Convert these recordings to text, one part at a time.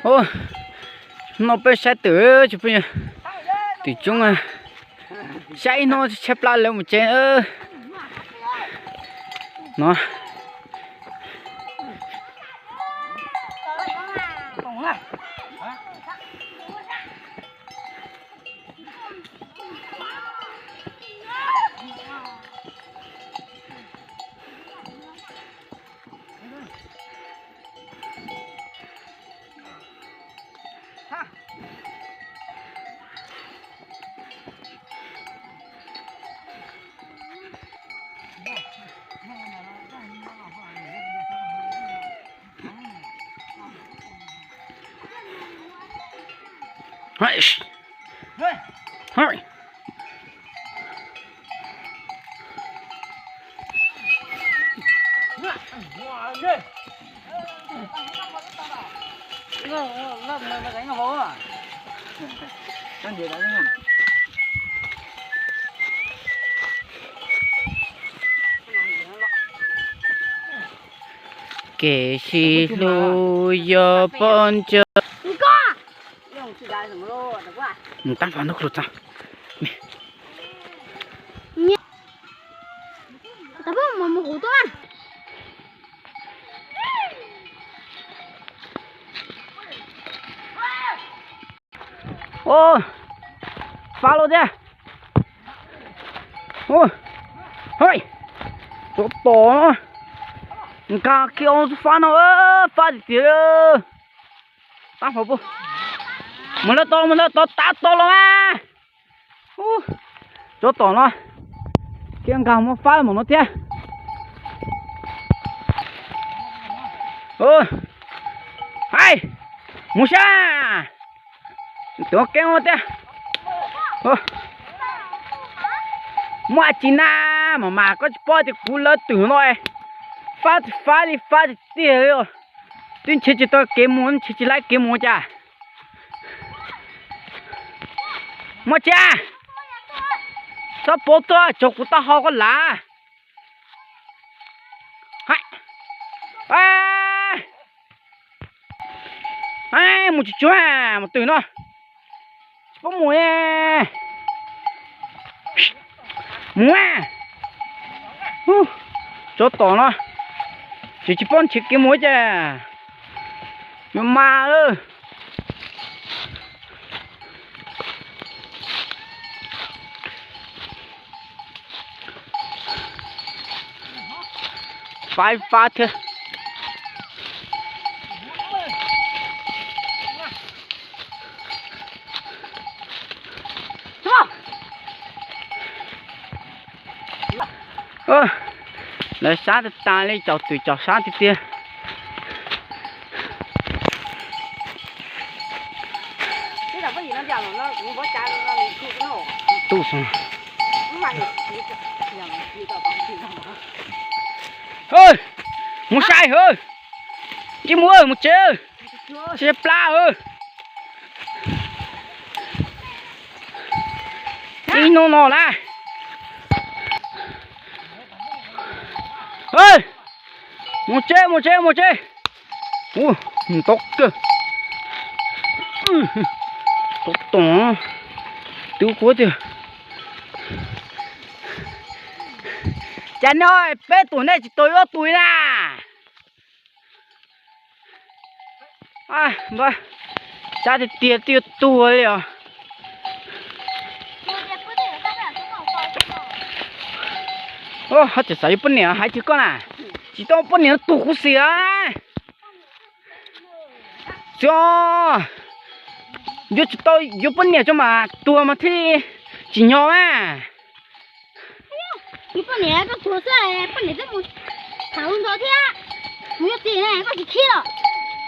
Hnub no peb saib twm, twm coob, saib ib hnub tshaib plab lawv mus tsev no. Kev sib hlub yog pob ntseg. Tab pam nub khuj txog. Fab los thiab. Tsov tom no, nkag kiag fab no, fab tiag tiag. Tab pam, mus lawm tod, mus lawm tod, tab tom los mas. Tsov tom no, kiag nkag muaj fab mom no thiab. Hais, mus sab, tuav keeb thiab. Muaj tsi na, mas mas koj tsis paub tias kuv lawv twm no, fab fab li fab tiag tiag li. Twb nrhiav tsis tau kev mus, nrhiav tsis laib kev mus cas. Muaj tsi, txhob pov tuaj tsaug kuv taub hau koj lav. Mus tsis tsuag, mus twm no, tsis paub mus. Mus, tsov tom no, tsis tsis paub nrhiav kev mus cas. Yuav mas lawm. Fab fab thiab. Lawv sab tag tas li, caum twm caum sab tiag tiag. Mus sai hawm, cia mus, mus tsev, tsis plam. Ib hnub no na, mus tsev, mus tsev, mus tsev. Ntau kawg, tau tom, twb kuv tiag. Cas no peb tus nej tsis tuag ib ob tug li na? Sab tiag tiag twb yuav tuag li os. Hais tias xav yuav poj niam hais tiag koj na, tsis tau poj niam tuag kuv xwb. Xyov, yuav tsis tau yuav poj niam tso mas tuag mas thiaj tsim nyog na. Yuav poj niam koj tuag xwb, poj niam twb mus tham hluas nraug thiab, mus yuav txiv ne koj tsis khib los?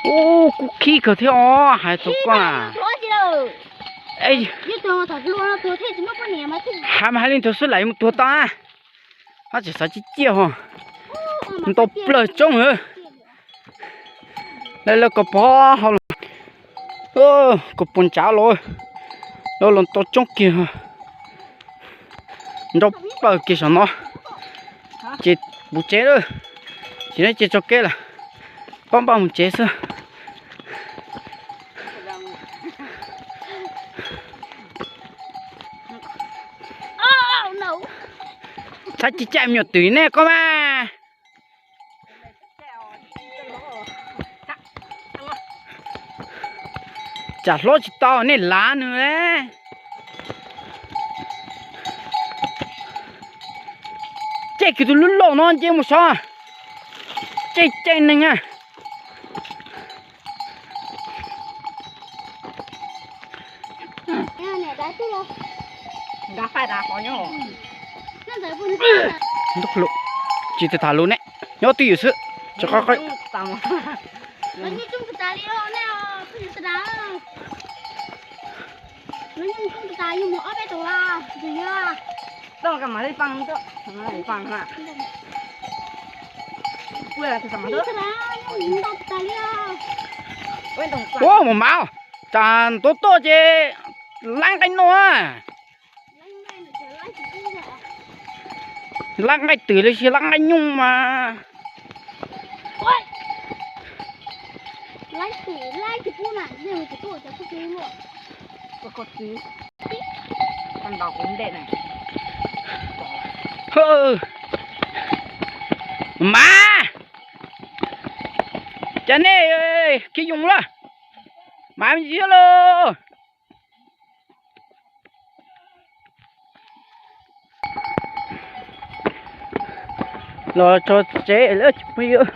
Ub, kuv khib kawg thiab os, hais tau koj na. Hais mas hais li ntawd xwb lam yuav mus tuag tau na. Hab tsis xav ciaj ciaj ho, ntau plaws tsoob. Lawv lawv kos pov hau los, kos pov ntsav los, lawv los ntau tsoob kiag, nrau plaws kiag saum no. Ces mus tsev lawm, ces neb cia tso keb lawm, pab npaj mus tsev xwb. Txhob caij me nyuam twm nej koj mas. Tsam hlob tsis tau nej lav nws. Caij kiag tus lub lauj no nce mus sov. Caij caij neeg a. Tsis tham lus ne, nyob twj ywm xwb. Tsis qab qab. Ua mus mas, tsam ntuav tuaj ces laib nqaij no. Laib nqaij twm los sis laib nqaij nyooj mas. Mas, cas nej khiav yoo lawm, mas me ntsis lauj. Los txog tsev lawm cov phooj ywg,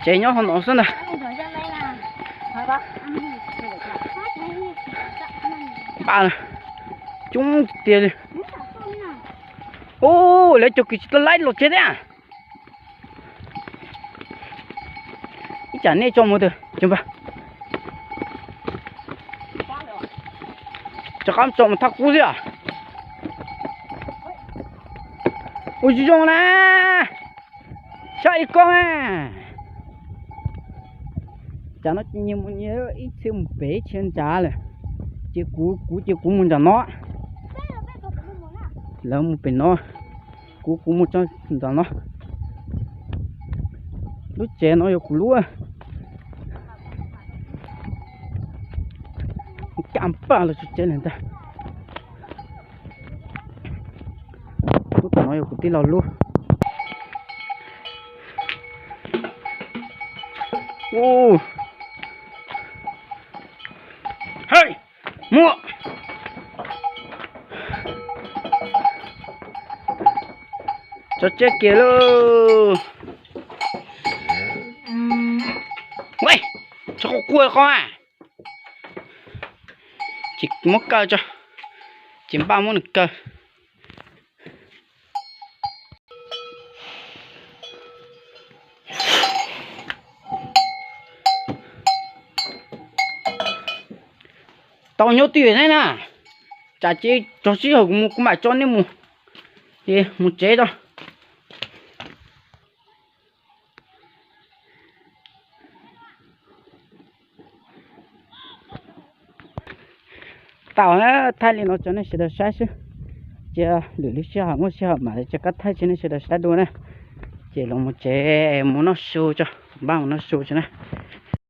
tsev nyob hauv no xwb ntag. Npaj coob tiag li. Ub, lawv cov kws tsis tau laib los tsev thiab. Ib tsam nej tso mus twg ces npaj. Rov qab tso mus thaj qub xwb os. Ua zoo zoo na, saib ib koj na. Tsam no ces nyias mus nyias ib txhia mus pem ib txhia nrad lawm. Ces kuv, kuv ces kuv mus nram no. Lawv mus pem no, kuv, kuv mus tso nram no. Lub tsev no yog kuv lub. Kaj npaj los tso tsev lawm ntag. Lub tom no yog kuv tij laug lub. Ub, hej, muaj. Tso tsev kiag lauj. Ua, tso quaj quaj qhov a. Ces muab kaw tso, ces npaj muab nws kaw. Tau nyob twj ywm thiab na, tsam ces txog sij hawm kuv mus kuv mam tso nej mus, es mus tsev tso. Tau na, thaij li no tso nej sawv daws saib xwb. Cia lwm lub sij hawm muaj sij hawm mam rov qab thaij tso nej sawv daws saib dua na. Ces los mus tsev mus noj su tso, npaj mus noj su tso na.